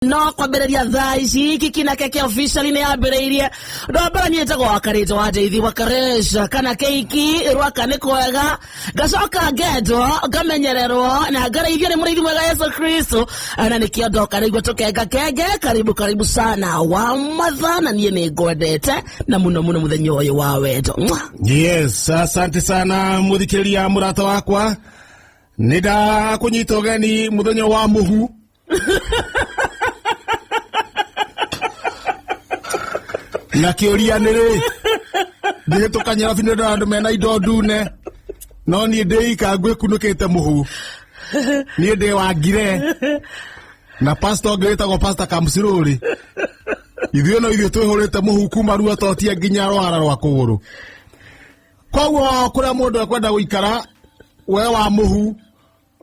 No kwambĩrĩria thaa ici kiki na keke officially nĩ yambĩrĩirie. Ũndũ wa mbere, niĩ njagwo Wakarĩnjo wa Njeithi Wakaresha kana keiki rwaka nĩ kwega, ngacoka ngendwo, ngamenyererwo na ngarĩithio nĩ mũrĩithi mwega Yesu Kristo, na nĩkĩo ndoka nĩguo tũkenga kenge. Karibu, karibu sana wa matha, na niĩ nĩ ngwendete na mũno mũno mũthenya ũyũ wa wendo. Mwah. Yes, asante sana muthikiriria murata wakwa. Nĩ ndakũnyita ũgeni mũthenya wa mũhu. Na kĩũria nĩ rĩ, ndĩhĩtũka Nyairobi nĩ ndona andũ mena indo ndune, no niĩ ndĩika ngwĩkunũkĩte mũhu. Niĩ ndĩ wa ngire na pastor ũngĩ wĩtagwo Pastor Kamsiruri. Ithuĩ no ithuĩ twĩhũrĩte mũhu kuma ruototia nginya rwara rwa kũgũrũ. Koguo kũrĩa mũndũ ekwenda gũikara, we wa mũhu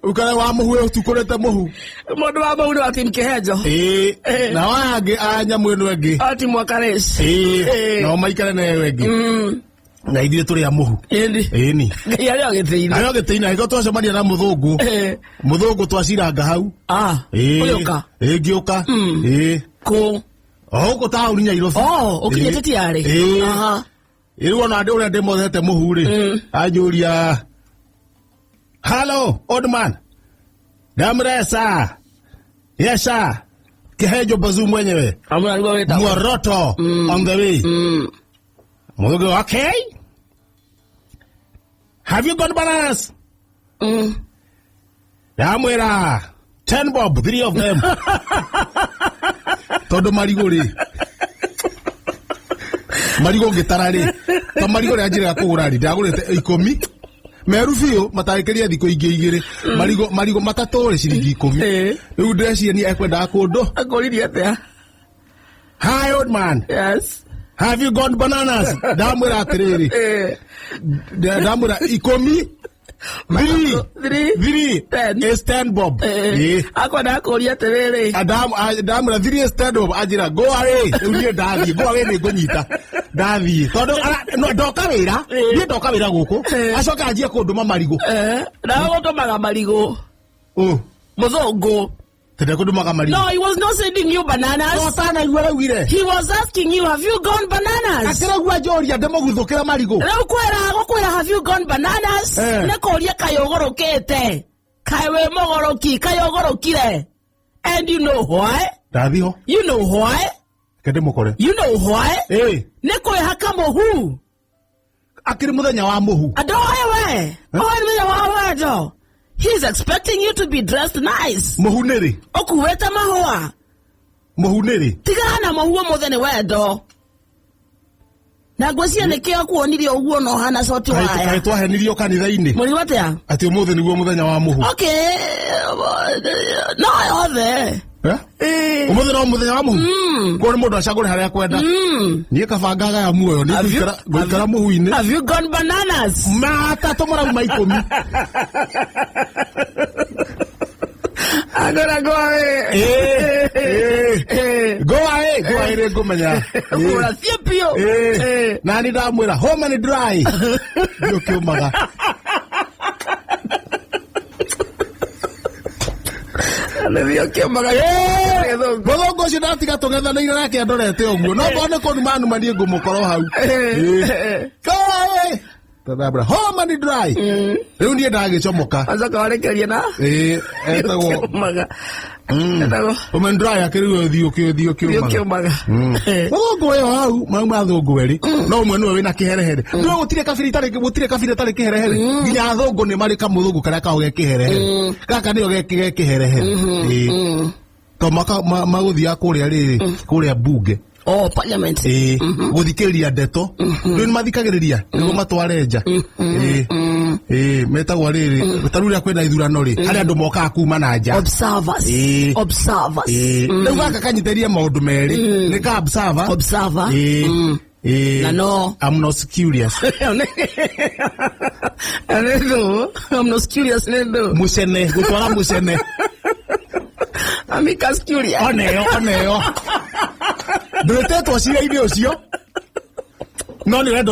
ũikare wa mũhu ũtukũrĩte mũhu. Mũndũ wa mũhu nĩ wa team Kĩhenjo. Ĩĩ, nao aya angĩ a nyamũ ĩno ĩngĩ. A team Wakarĩci. Ĩĩ, nao maikare na ĩyo ĩngĩ, na ithuĩ tũrĩ a mũhu. Ĩni. Ĩni. Ngai arĩ o gĩtĩ-inĩ. Arĩ o gĩtĩ-inĩ. Angĩkorwo twacemania na mũthũngũ, mũthũngũ twaciranga hau. Ah, Ĩĩ. ũgĩũka? Ĩĩ, ngĩũka. Ĩĩ. Kũ? O gũkũ taũni Nyairobi. Oh, ũkinyĩte tiarĩ? Ĩĩ. Aha. Rĩu ona ndĩ ũrĩa ndĩmothete mũhu rĩ, anjũria, "Hello, old man." Ndamwĩra, "Sir, yes sir, Kihenjo Bazu mwenyewe." Amuna nĩguo wĩtagwo. Muoroto on the way. Mũthũngũ, "Okay, have you got bananas?" Ndamwĩra, "10 bob, three of them." Tondũ marigũ rĩ, marigũ ngĩtara rĩ, ta marigũ rĩa njĩra ya kũgũra rĩ, ndagũrĩte 10 meru biũ matangĩkĩria thikũ ingĩ 2. Marigũ 3 rĩ, ciringi 10. Rĩu ndĩreciria niĩ ekwendaga kũndũ. Akũririe atĩa? "Hi, old man." Yes. "Have you got bananas?" Ndamwĩra atĩrĩrĩ, ndamwĩra 10, three. Three. Three. 10. Is 10 bob. Ĩĩ. Akwendaga kũria atĩrĩrĩ. Ndamwĩra three is 10 bob, anjĩra, "Go away." Rĩu niĩ ndathiĩ, go away nĩ ngũnyita ndathiĩ, tondũ no, ndoka wĩra, niĩ ndoka wĩra gũkũ, acoka anjie kũndũma marigũ. Nawe gũtũmaga marigũ. Ũ. Mũthũngũ. Tende kũndũmaga marigũ. No, he was not sending you bananas. Ũtanaigua raugire. He was asking you, "Have you gone bananas?" Akĩraigua njoria ndĩmũguthũkĩra marigũ. Rĩu kwĩra gũkwĩra "Have you gone bananas?" Nĩ kũria kaĩ ũgũrũkĩte, kaĩ wĩ mũgũrũki, kaĩ ũgũrũkire. And you know why? Ndathiĩ ho. You know why? Reke ndĩmũkore. You know why? Ĩĩ. Nĩ kwĩhaka mũhu. Akĩrĩ mũthenya wa mũhu. Andũ we oe mũthenya wa wendo. He is expecting you to be dressed nice. Mũhu nĩ rĩ? Ũkuĩte mahũa. Mũhu nĩ rĩ? Tigana na mũhu, ũmũthĩ nĩ wendo. Na ngwĩciria nĩkĩo kuonirie ũguo no hana coti Kaĩ waya. Twahenirio kanitha-inĩ Mũrigo atĩa? Atĩ ũmũthĩ nĩguo mũthenya wa mũhu. Okay, no yothe. Eh? Eh. Ũmũthĩ no mũthenya wa mũhu, koguo nĩ mũndũ acagũre harĩa akwenda. Niĩ kaba ngagaya muoyo nĩ ngũikara mũhu-inĩ. Have you gone bananas? 3 marauma 10. Agora go away. Ĩĩ. Go away, go away nĩ ngũmenya. Kũra thiĩ biũ. Ĩĩ. Na nĩ ndamwĩra home and dry ndio kĩũmaga. Nĩthiĩ ũkĩũmaga. Mũthũngũ ũcio ndatiga tũng'ethanĩire nake andorete ũguo, no korwo nĩ kũnuma numa, niĩ ngũmũkorwo hau. Ĩĩ. Go away. Ndamwĩra home and dry, rĩu niĩ ndagĩcomoka. Acoka warĩkĩria na Ĩĩ, etagwo ũkĩũmaga. Etagwo home and dry, akĩrĩu ũthiĩ ũkĩũthiĩ thiĩ ũkĩũmaga. ũkĩũmaga. Mũthũngũ ũyũ hau mauma athũngũ erĩ, no ũmwe nĩwe wĩna kĩherehere. No gũtirĩ kabira itarĩ, gũtirĩ kabira itarĩ kĩherehere. Nginya athũngũ nĩ marĩ kamũthũngũ karĩa kao ge kĩherehere. Gaka nĩyo ge kĩherehere. Ĩĩ. To magũthiaga kũrĩa rĩrĩ, kũrĩa bunge. Oh, parliament. Ĩĩ, gũthikĩrĩria ndeto. Rĩu nĩ mathikagĩrĩria nĩguo matware nja. Ĩĩ. Ĩĩ, metagwo rĩrĩ, ta rĩu rĩrĩa kwĩna ithurano rĩ, harĩ andũ mokaga kuma na nja. Observers. Ĩĩ. Observers. Ĩĩ. Rĩu gaka kanyitĩrie maũndũ merĩ nĩ ka observer. Observer. Ĩĩ. Ĩĩ. Na no. I'm not curious. Nĩ thũ. I'm not curious nĩ thũ. Mũcene gũtwara mũcene. Amicus curious. Oneyo oneyo ndwĩtĩtwo cira-inĩ ũcio, no nĩ ũrenda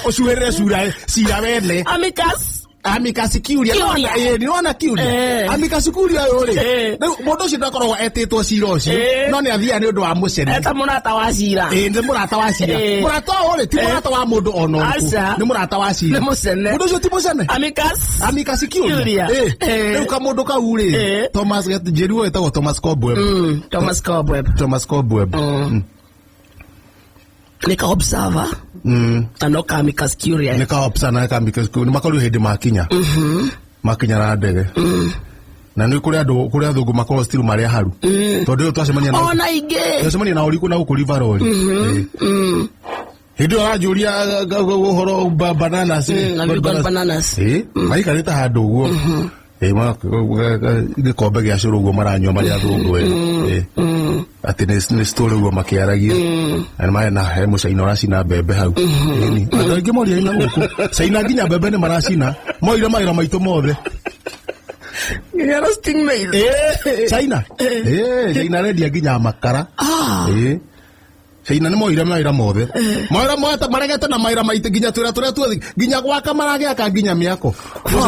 ũcuhĩrĩre cira cira wene. Amicus. Amicus Curia. Curia. Nĩwona Curia? Amicus Curia ũyũ rĩ, rĩu mũndũ ũcio ndakoragwo etĩtwo cira ũcio, no nĩ athiaga nĩ ũndũ wa mũcene. Eta mũrata wa cira. Ĩĩ, nĩ mũrata wa cira. Mũrata ũyũ rĩ, ti mũrata wa mũndũ ona ũrĩkũ. Aca. Nĩ mũrata wa cira. Nĩ mũcene. Mũndũ ũcio ti mũcene. Amicus Amicus Curia. Curia. Rĩu kamũndũ kau rĩ, Thomas Njeri wetagwo Thomas Cobweb. Thomas Cobweb. Thomas Cobweb. Nĩ ka observer na no ka Amicus Curia. Nĩ ka observer na ka Amicus Curia. Nĩ makorirwo hĩndĩ makinya. Makinya na ndege. Na nĩ kũrĩ andũ, kũrĩ athũngũ makoragwo still marĩ aharu. Tondũ rĩu twacemania na Ona ingĩ. twacemania na ũrikũ na gũkũ Riveroli. Hĩndĩ ĩyo aranjũria ũhoro bananas. Have you got bananas? Maikarĩte handũ ũguo. Gĩkombe gĩa cũrũ ũguo maranyua marĩ athũngũ erĩ. Atĩ nĩ story ũguo makĩaragia. Na nĩ marĩ na he mũcaina ũracina mbembe hau. Ĩni. Andũ aingĩ moria ina gũkũ. Caina nginya mbembe nĩ maracina. Moire mawĩra maitũ mothe. Nginya roasting maize. China. China arendia nginya makara. China nĩ moire mawĩra mothe. Mawĩra mothe maregete na mawĩra maitũ nginya twĩra tũrĩa tuothe nginya gwaka maragĩaka nginya mĩako.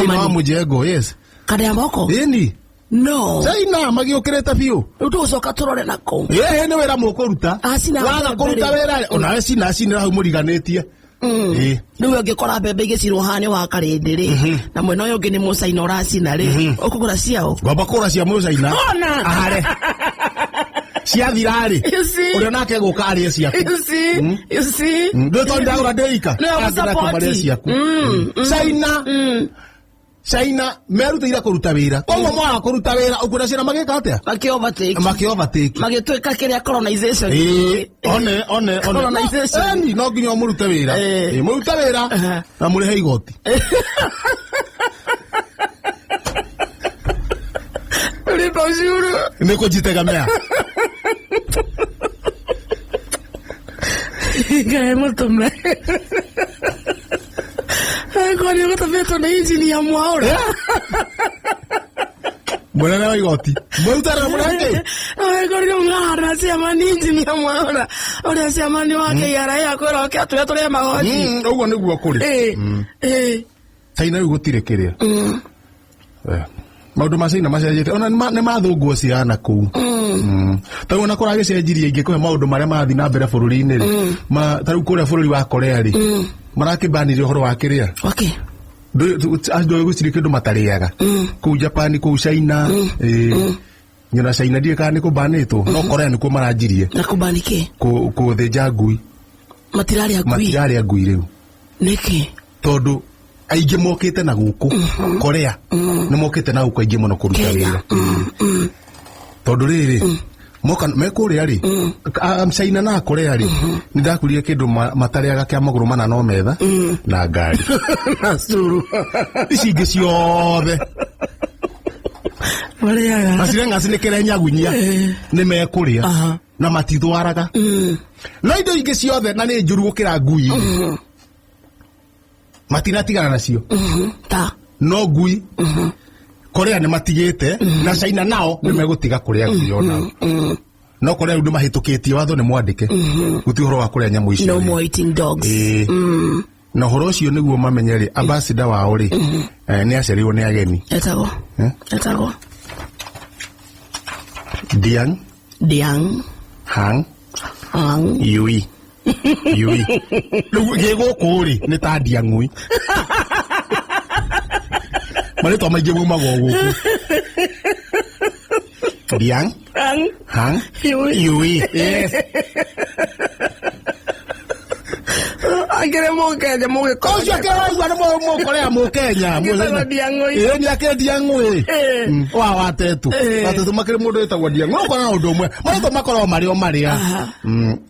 China wa mũjengo, yes. Kada moko? Ĩni. No. China magĩũkĩrĩte biũ. Rĩu tũgũcoka tũrore nako. Ĩĩ nĩ wĩra mũkũruta. Acina Waga mbembe kũruta rĩ. wĩra onawe cina acinĩra hau mũriganĩtie. Rĩu angĩkora mbembe igĩcinwo haha nĩ wa karĩndĩ rĩ, na mwena ũyũ ũngĩ nĩ mũcaina ũracina rĩ, ũkũgũra ciao? Ngomba kũgũra cia mũcaina. Ona. Ahare. Ciathira rĩ. You see? Ũrĩa nake gũka arĩe ciaku. You see? You see? Ndũ tondũ ndagũra ndĩika. Nĩwe Angĩ nake gũsupport. marĩe ciaku. China. China merutĩire kũruta wĩra. Koguo mwaga kũruta wĩra ũkuona ciana magĩka atĩa? Makĩ overtake. Makĩ overtake. Magĩtuĩka kĩrĩa colonization. One one one. Colonization. Eni no nginya mũrute wĩra. Mũrute wĩra na mũrĩhe igoti. Lipa ushuru. Nĩ kũnjitegemea. Ngai mũtũme. Kwani ũgũtũmĩtwo nĩ injinia Mwaũra? Mũnene wa igoti. Mũrute wĩra mũrĩhe kĩ? Kwani ũng'ara ciamani injinia Mwaũra. Ũrĩa ciamani wa KRA akwĩra oke atwĩre tũrĩhe magoti. Ũguo nĩguo kũrĩ. China rĩu gũtirĩ kĩrĩa. Maũndũ ma China macenjetie ona nĩ mathũngũ ciana kũu. Ta rĩu ona kũragĩcenjirie ingĩkũhe maũndũ marĩa marathiĩ na mbere bũrũri-inĩ rĩ. Ta rĩu kũrĩa bũrũri wa Korea rĩ. Marakĩmbanire ũhoro wa kĩrĩa. Okay. Andũ gũtirĩ kĩndũ matarĩaga. Kũu Japan, kũu China. Nyona China ndiũĩ kana nĩ kũmbanĩtwo. No Korea nĩkuo maranjirie. Na kũmbani kĩ? Kũthĩnja ngui. Matirarĩa ngui. Matirarĩa ngui rĩu. Nĩkĩ? Tondũ aingĩ mokĩte na gũkũ Korea. Nĩ mokĩte na gũkũ aingĩ mũno kũruta Kenya. wĩra. Tondũ rĩrĩ, moka me kũrĩa rĩ, China na Korea rĩ, nĩ ndakurire kĩndũ matarĩaga kĩa magũrũ mana no metha na ngari. Na curu. Ici ingĩ ciothe. Marĩaga. Macire ng'aci nĩ kĩrĩa nyagunyia. Nĩ mekũrĩa. Na matithwaraga. No indo ingĩ ciothe na nĩ njũru gũkĩra ngui. Matinatigana nacio. Ta. No ngui. Korea nĩ matigĩte na China nao nĩ megũtiga kũrĩa ngui onao. No Korea rĩu nĩ mahĩtũkĩtie watho nĩ mwandĩke. Gũtirĩ ũhoro wa kũrĩa nyamũ icio. No more eating dogs. Na ũhoro ũcio nĩguo mamenye rĩ, ambassador wao rĩ, nĩ acereirwo nĩ ageni. Etagwo? Etagwo? Diang. Diang. Hang. Hang. Yui. Yui. Rĩu gĩ gũkũ rĩ, nĩ ta Diang'ui. Marĩtwa maingĩ maumagwo gũkũ. Diang. Hang. Hang. Yui. Yui. Yes. Angĩrĩ mũkenya mũgĩkũyũ. Ũcio akĩraigua nĩ mũkorea mũkenya. Agĩtagwo Diang'ui. Ĩĩ, nĩ akĩrĩ Diang'ui. Wa watetu. Watetu makĩrĩ mũndũ wĩtagwo Diang'ui. No ũkona ũndũ ũmwe. Marĩtwa makoragwo marĩ o marĩa.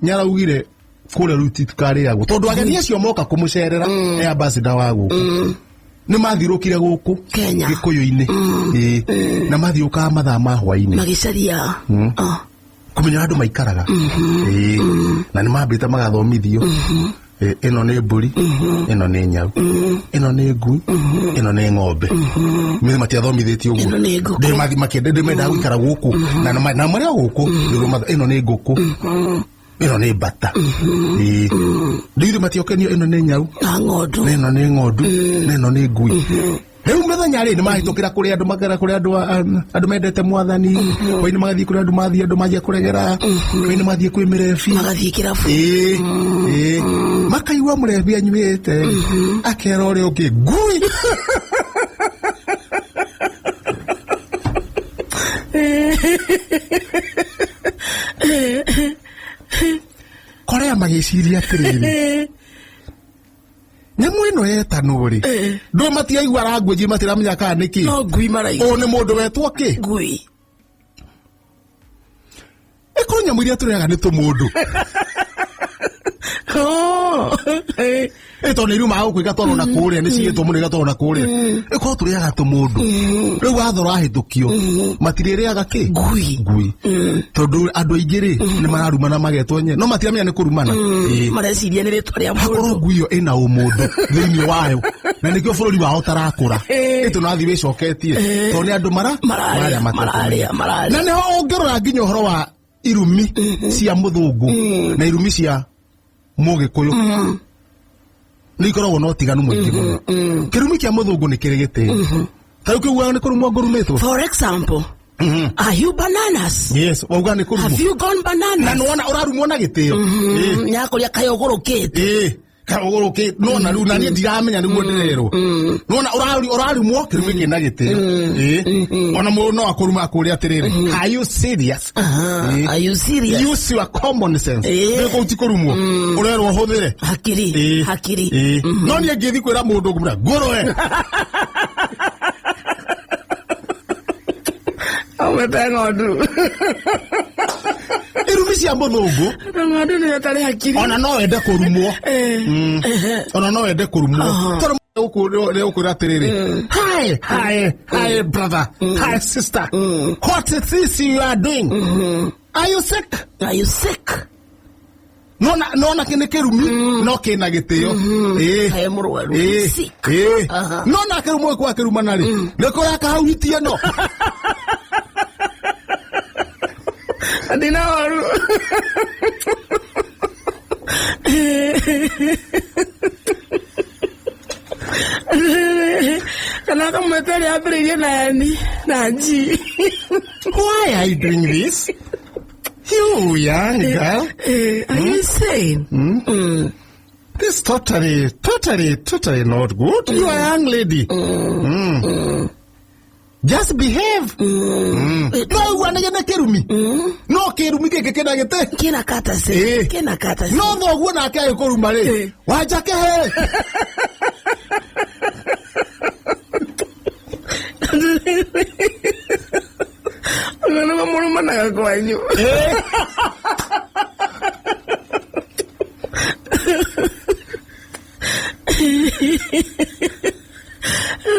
Nĩaraugire kũrĩa rĩu titikarĩagwo. Tondũ ageni acio moka kũmũcerera, e ambassador wa gũkũ. Nĩ mathirũkire gũkũ Kenya. Gĩkũyũ-inĩ. Na mathiũkaga mathaa ma hwaĩ-inĩ. Magĩcaria. Kũmenya andũ maikaraga. Na nĩ mambĩte magathomithio. Ĩno nĩ mbũri, ĩno nĩ nyau, ĩno nĩ ngui, ĩno nĩ ng'ombe. Mĩthĩ matiathomithĩtio ũguo. Ĩno nĩ ngũkũ. Ndĩ mathi makĩenda, ndĩ mendaga gũikara gũkũ. Na na marĩ o gũkũ, nĩ ĩno nĩ ngũkũ. Ĩno nĩ mbata. Ndĩ ithuĩ matiokenio ĩno nĩ nyau. Na ng'ondu. Na ĩno nĩ ng'ondu, na ĩno nĩ ngui. Rĩu mĩthenya rĩ nĩ mahĩtũkĩra kũrĩ andũ magera kũrĩ andũ andũ mendete mwathani, hwainĩ magathiĩ kũrĩ andũ mathiĩ andũ manjia kũregera, hwainĩ mathiĩ kwĩ mĩrebi. Magathiĩ kĩrabu. Ĩĩ, ĩĩ. Makaigua mũrebi anyuĩte akera ũrĩa ũngĩ ngui. Korea magĩciria atĩrĩrĩ, nyamũ ĩno yetanwo rĩ, ndũ matiaigua language, matiramenya kana nĩ kĩ. No ngui maraigua. Ũyũ nĩ mũndũ wetwo kĩ? Ngui. Ĩkorwo nyamũ iria tũrĩaga nĩ tũmũndũ. Oh. Ĩ tondũ nĩ irumaga gũkũ igatwarwo na kũrĩa, nĩ cigĩtwo mũno igatwarwo na kũrĩa, ĩkorwo tũrĩaga tũmũndũ, rĩu watho ũrahĩtũkio matirĩrĩaga kĩ? Ngui. Ngui, tondũ andũ aingĩ rĩ nĩ mararumana magetwo nye no matiramenya nĩ kũrumana. Ĩĩ. Mareciria nĩ rĩtwa rĩa Hakorwo mũndũ. ngui ĩyo ĩna ũmũndũ thĩinĩ wayo na nĩkĩo bũrũri wao ũtarakũra. Ĩ tũnathiĩ wĩcoketie tondũ nĩ andũ mara Mararĩa, matekũmenya. mararĩa, mararĩa. Na nĩho ũngĩrora nginya ũhoro wa irumi cia mũthũngũ na irumi cia mũgĩkũyũ nĩ ikoragwo na ũtiganu mũingĩ mũno. Kĩrumi kĩa mũthũngũ nĩ kĩrĩ gĩtĩo, ta rĩu kĩugaga nĩ kũrumwo ngũrumĩtwo. For example, are you bananas? Yes, wauga nĩ kũrumwo. Have you gone Na bananas? nĩwona ũrarumwo na gĩtĩo. Ĩĩ. Nyakũrĩa kayũgũrũkĩte. Ĩĩ, kaũgũrũkĩ nona rĩu na niĩ ndiramenya nĩguo ndĩrerwo nona ũrarumwo kĩrumi kĩna gĩtĩo. Ĩĩ, ona mũndũ no akũruma akũrĩa atĩrĩrĩ, "Are you serious?" Ĩĩ. Are you serious? Use your common sense. Ĩĩ. Nĩ kũu ti kũrumwo, ũrerwo ũhũthĩre Hakiri. Ĩĩ. Hakiri. Ĩĩ. No niĩ ngĩthi kwĩra mũndũ ngũmwĩra ngũrwe. Aumĩte ng'ondu. Irumi cia mũthũngũ Ng'ondu nĩ ĩtarĩ hakiri. Ona no wende kũrumwo. Ona no wende kũrumwo tondũ gũkwĩra atĩrĩrĩ, "Hi, hi, hi brother, hi sister, what is this you are doing? Are you sick?" Are you sick? Nona kĩ nĩ kĩrumi no kĩna gĩtĩo. Ĩĩ. Kaĩ mũrwaru. Ĩĩ. Sick. Ĩĩ. Aha. No nake rĩu mũgĩkũyũ akĩrumana rĩ nĩ kũrakahuitie no Ndina waru. Kana kamwete rĩambĩrĩirie na N na G. Why are you doing this, you young girl? Are you insane? This totally, totally, totally not good. You are a young lady. Just behave. No uguanagia na kĩrumi no kĩrumi gĩkĩ kĩna gĩtĩ. Kĩna katasi. Ĩĩ. Kĩna katasi. No thoguo nake agĩkũruma rĩ, wanjake he. Ũguo nĩguo mũrumanaga kwanyu. Ĩĩ.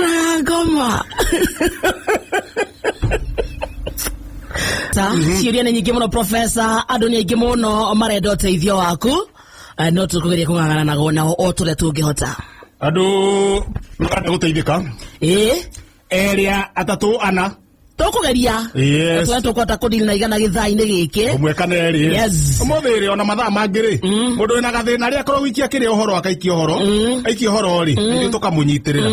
Na ngoma. Ciũria nĩ nyingĩ mũno, professor, andũ nĩ aingĩ mũno marenda ũteithio waku. No tũkũgeria kũng'ang'ana naguo nao o tũrĩa tũngĩhota. Andũ marenda gũteithĩka. Ĩĩ. Erĩ, atatũ, ana. Tũkũgeria. Yes. Tũrĩa tũkũhota kũdili na igana gĩthaa-inĩ gĩkĩ. Ũmwe kana erĩ. Yes. Ũmũthĩ rĩ, ona mathaa mangĩ rĩ, mũndũ wĩna gathĩna rĩ akorwo wikia kĩrĩa ũhoro akaikia ũhoro aikia ũhoro rĩ, ithuĩ tũkamũnyitĩrĩra.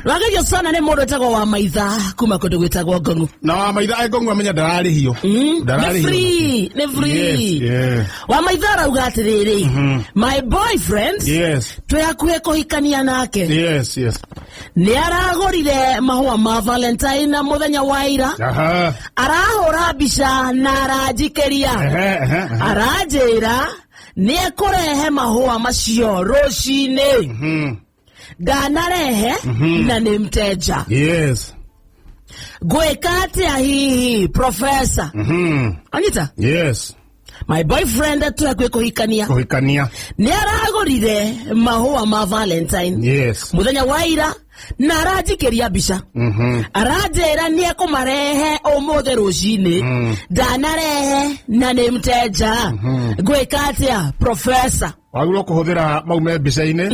Wagerio sana nĩ mũndũ wĩtagwo wa maitha kuma kũndũ gwĩtagwo Ngong'u. Na wa maitha angong'u amenya ndararĩhio. Nĩ Ndararĩhio. free, nĩ free. Yes, yeah. Wa maitha arauga atĩrĩrĩ, my boyfriend twĩ hakuhĩ kũhikania nake, nĩ aragũrire mahũa ma Valentine na mũthenya wa ira, arahũra mbica na aranjikĩria, Ehe, ehe, ehe. aranjĩra nĩ ekũrehe mahũa macio rũcinĩ, ndanarehe na nĩ mteja. Ngwĩka atĩa hihi, professor? Anyita. My boyfriend twĩ hakuhĩ kũhikania. Kũhikania. Nĩ aragũrire mahũa ma Valentine mũthenya wa ira na aranjikĩria mbica, aranjĩra nĩ ekũmarehe ũmũthĩ rũcinĩ, ndanarehe na nĩ mteja. Ngwĩka atĩa, professor? Wagĩrĩirwo kũhũthĩra mau me mbica-inĩ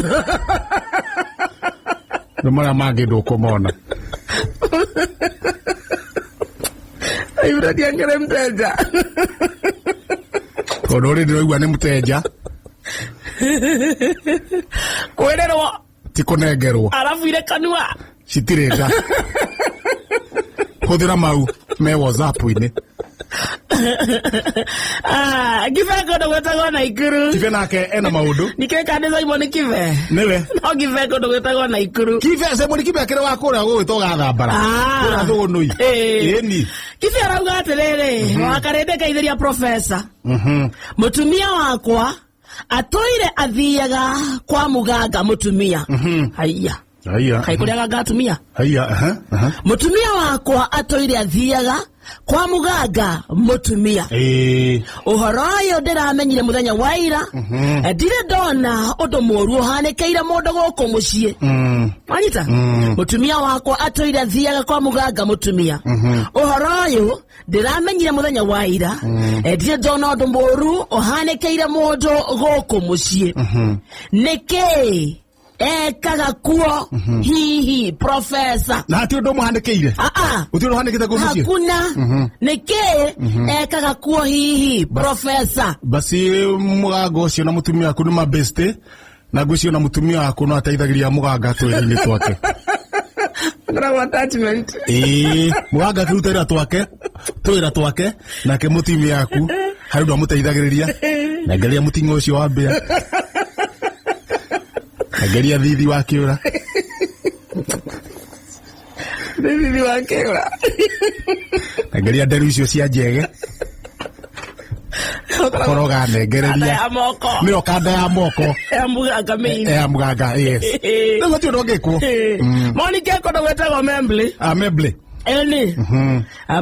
nĩ marĩa mangĩ ndũkũmona. Ndiangĩrĩ mteja. Tondũ rĩ ndĩraigua nĩ mũtenja. Kwĩrĩrwo. Ti kũnengerwo. Arabu ire kanua. Citirĩ nda. Hũthĩra mau me WhatsApp-inĩ. Ah, Kibe kũndũ gwĩtagwo Naikuru. Kibe nake ena maũndũ. Nikĩĩ kana nĩ Simon Kibe? Nĩwe. No Kibe kũndũ gwĩtagwo Naikuru. Kibe Simon Kibe akĩrĩ wa kũrĩa gũgwĩtwo Gathambara. Ah. Kũrĩa Thũgũnũi. Ĩĩ. Ĩni. Kibe arauga atĩrĩrĩ, wakarĩndĩ ngeithĩria profesa. Mũtumia wakwa atũire athiaga kwa mũganga mũtumia. Haiya. Haiya. Kaĩ kũrĩ aganga atumia? Haiya. Aha. Aha. Mũtumia wakwa atũire athiaga kwa mũganga mũtumia. Ĩĩ. Ũhoro ũyũ ndĩramenyire mũthenya wa ira. Ndirĩ ndona ũndũ mũũru ũhanĩkĩire mũndũ gũkũ mũciĩ. Wanyita? Mũtumia wakwa atũire athiaga kwa mũganga mũtumia. Ũhoro ũyũ ndĩramenyire mũthenya wa ira. Ndirĩ ndona ũndũ mũũru ũhanĩkĩire mũndũ gũkũ mũciĩ. Nĩkĩĩ ekaga kuo hihi profesa? Na hatirĩ ũndũ ũmũhanĩkĩire. Aa. Gũtirĩ ũndũ ũhanĩkĩte kũu mũciĩ. Hakuna. Nĩkĩĩ ekaga kuo hihi profesa? Basi mũganga ũcio na mũtumia waku nĩ mabeste na ngwĩciria na mũtumia waku no ateithagĩrĩria mũganga twĩra-inĩ twake. Ngoragwo attachment. Ĩĩ, mũganga akĩruta wĩra twake, tũwĩra twake, nake mũtumia waku harĩ ũndũ amũteithagĩrĩria. Nengeria mũting'o ũcio wa mbĩa. Nengeria thithi wa kĩũra. Nĩ thithi wa kĩũra. Nengeria nderu icio cia njege. Korwo Kanda ganengereria. ya moko. Nĩyo kanda ya moko. Ya mũganga main. Ya mũganga, yes. Rĩu gũtirĩ ũndũ ũngĩkwo. Monica kũndũ gwĩtagwo Membley. Ah, Membley. Eni.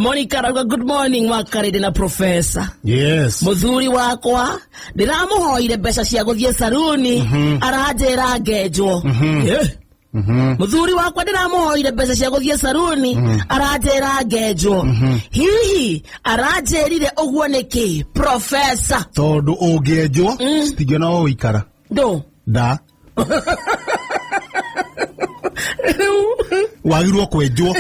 Monica arauga good morning wakarĩndĩ na profesa. Yes. Mũthuri wakwa ndĩramũhoire mbeca cia gũthiĩ saruni aranjĩra ngenjwo. Eh. Mũthuri wakwa ndĩramũhoire mbeca cia gũthiĩ saruni aranjĩra ngenjwo. Hihi aranjĩrire ũguo nĩkĩ profesa? Tondũ ũngĩenjwo citingĩona wa gũikara. Ndũ. Nda. Wagirwo kwenjwo.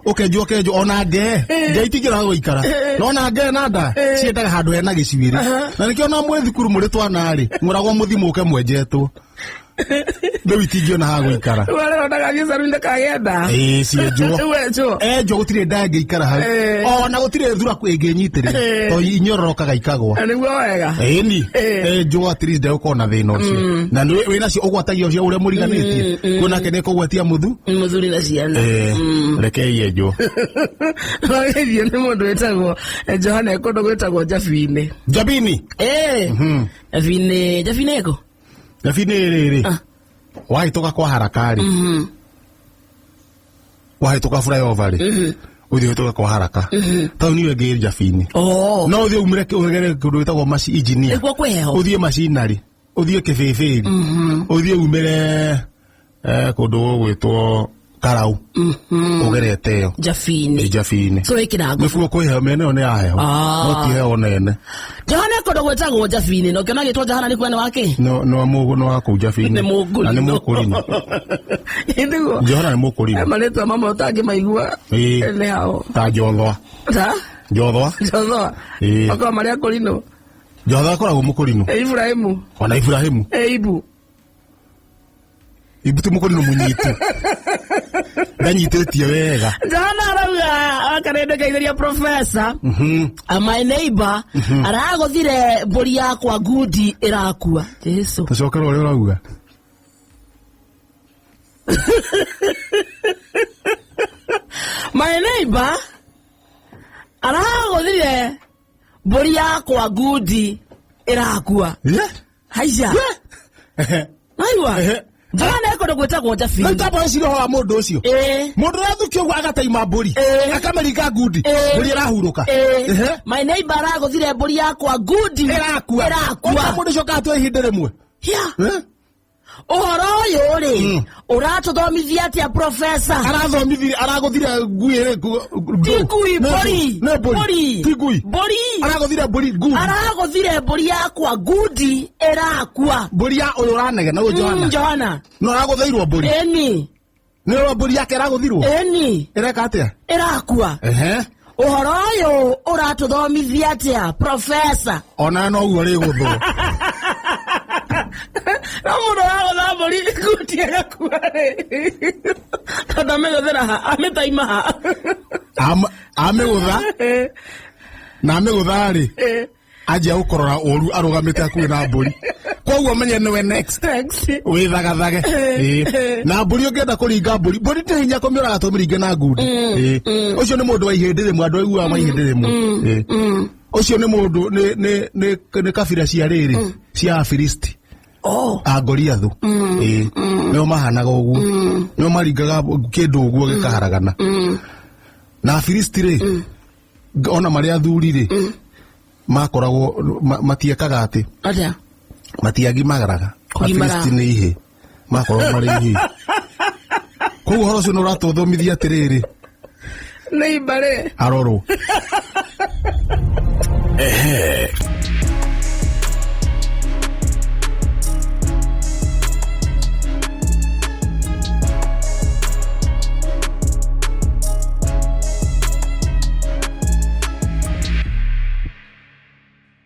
Ũkenjwo ũkenjwo ona ngee. Ngee itingĩona gũikara. No ona ngee na nda ciendaga handũ hena gĩcuĩrĩ. Na nĩkĩo ona mwĩ thukuru mũrĩ twana rĩ, mwĩragwo mũthiĩ mũke mwenjetwo. Rĩu itingĩona ha gũikara. Rĩu arĩa ndagathiĩ saruni ndakagĩa nda. Ĩĩ cienjwo. Rĩu enjwo. Enjwo gũtirĩ nda ĩngĩikara hau. Ona gũtirĩ thuraku ĩngĩnyitĩrĩra. Tondũ inyororokaga ikagwa. Na nĩguo wega. Ĩni enjwo at least ndegũkorwo na thĩna ũcio. Na wĩnacio ũgwatagia ũcio ũrĩa mũriganĩtie. Kuo nake nĩekũgwatia mũthu. Mũthuri na ciana. Rekei enjwo. Wageithio nĩ mũndũ wĩtagwo Johana kũndũ gwĩtagwo Jabini. Jabini. Jabini, Jabini ĩkũ? Jabini rĩrĩ. Wahĩtũka kwa haraka rĩ. Wahĩtũka flyover rĩ. Ũthiĩ ũhĩtũke kwa haraka. Taũni ĩyo ĩngĩ ĩ Jabini. No ũthiĩ umĩre ũgere kũndũ gwĩtagwo Maci Engineer. Nĩkuo kwĩ heho. Ũthiĩ macinarĩ. Ũthiĩ Kĩbĩbĩri. Ũthiĩ umĩre kũndũ gũgwĩtwo Karau. Ũgerete ĩyo. Jabini. Jabini. So ĩ kĩrango. Nĩkuo kwĩ heho, mĩena ĩyo nĩ ya heho. No ti heho nene. Johana kũndũ gwĩtagwo Jabini. Na ũkĩona gĩtwo Johana nĩ kuga nĩ wakĩ? No no mũgũ no wa kũu Jabini. Nĩ mũkũrinũ. Na nĩ mũkũrinũ. Nĩguo. Johana nĩ mũkũrinũ. Marĩtwa mamwe ũtangĩmaigua. Ĩĩ. Nĩ hao. Ta Jothwa. Ta? Jothwa. Jothwa. Ĩĩ. Makoragwo marĩ akũrinũ. Jothwa akoragwo mũkũrinũ. Ibrahimu. Ona Ibrahimu. Ibu. Ibu ti mũkũrinũ mũnyitu. Ndanyitĩtie wega. Johana arauga akarende ngeithĩria profesa. My neighbor aragũthire mbũri yakwa ngundi ĩrakua. Jesu. Tũcokere ũrĩa ũrauga. My neighbor aragũthire mbũri yakwa ngundi ĩrakua. Yeah. Haiya. Aigua. Johana kũndũ gwĩtagwo Jabini. Rĩu tamba wĩcirie ũhoro wa mũndũ ũcio. Mũndũ ũrĩa athukio ũguo agataima mbũri. Akamĩringa ngundi. Mbũri ĩrahurũka. My neighbor aragũthire mbũri yakwa ngundi Ĩrakua. ĩrakua. Ũka mũndũ ũcio ũkatua ihinda rĩmwe. Yeah. Ũhoro ũyũ rĩ ũratũthomithia atĩa profesa? Arathomithirie, aragũthire ngui ĩrĩ Ti ngui, mbũri. Nĩ mbũri. Ti ngui. Mbũri. Aragũthire mbũri ngundi. Aragũthire mbũri yakwa ngundi ĩrakua. Mbũri ya ũyũ ũranegena ũyũ Johana. Johana. No aragũthĩirwo mbũri. Ĩni. Nĩ ũrona mbũri yake ĩragũthirwo? Ĩni. Ĩreka atĩa? Ĩrakua. Ũhoro ũyũ ũratũthomithia atĩa profesa? Ona noguo rĩgũthwo. No mũndũ ũragũtha mbũri Mbũri nguti agakua rĩ, tondũ amĩgũthĩra ha, amĩtaima ha? Amĩgũtha na amĩgũtha rĩ, anjia gũkorora ũru arũgamĩte hakuhĩ na mbũri, koguo menye nĩwe next. Thanks. Wĩthagathage. Ĩĩ. Na mbũri, ũngĩenda kũringa mbũri, mbũri ti hinya kũmĩũraga, tũmĩringe na ngundi. Ĩĩ. Ũcio nĩ mũndũ wa ihĩndĩ rĩmwe, andũ aiguaga ma ihĩndĩ rĩmwe. Ĩĩ. Ũcio nĩ mũndũ nĩ kabira cia rĩrĩ cia Afilisti. Oh. A Goliathu. Ĩĩ. Nĩo mahanaga ũguo, nĩo maringaga kĩndũ ũguo gĩkaharagana. Na Afilisti rĩ, ona marĩ athuri rĩ, makoragwo matiekaga atĩ Atĩa? Matiagimagaraga. Kũgimara. Afilisti nĩ ihĩ, makoragwo marĩ ihĩ. Koguo ũhoro ũcio nĩ ũratũthomithia atĩrĩrĩ, Nĩ imbarĩ. Arorwo. Ehe.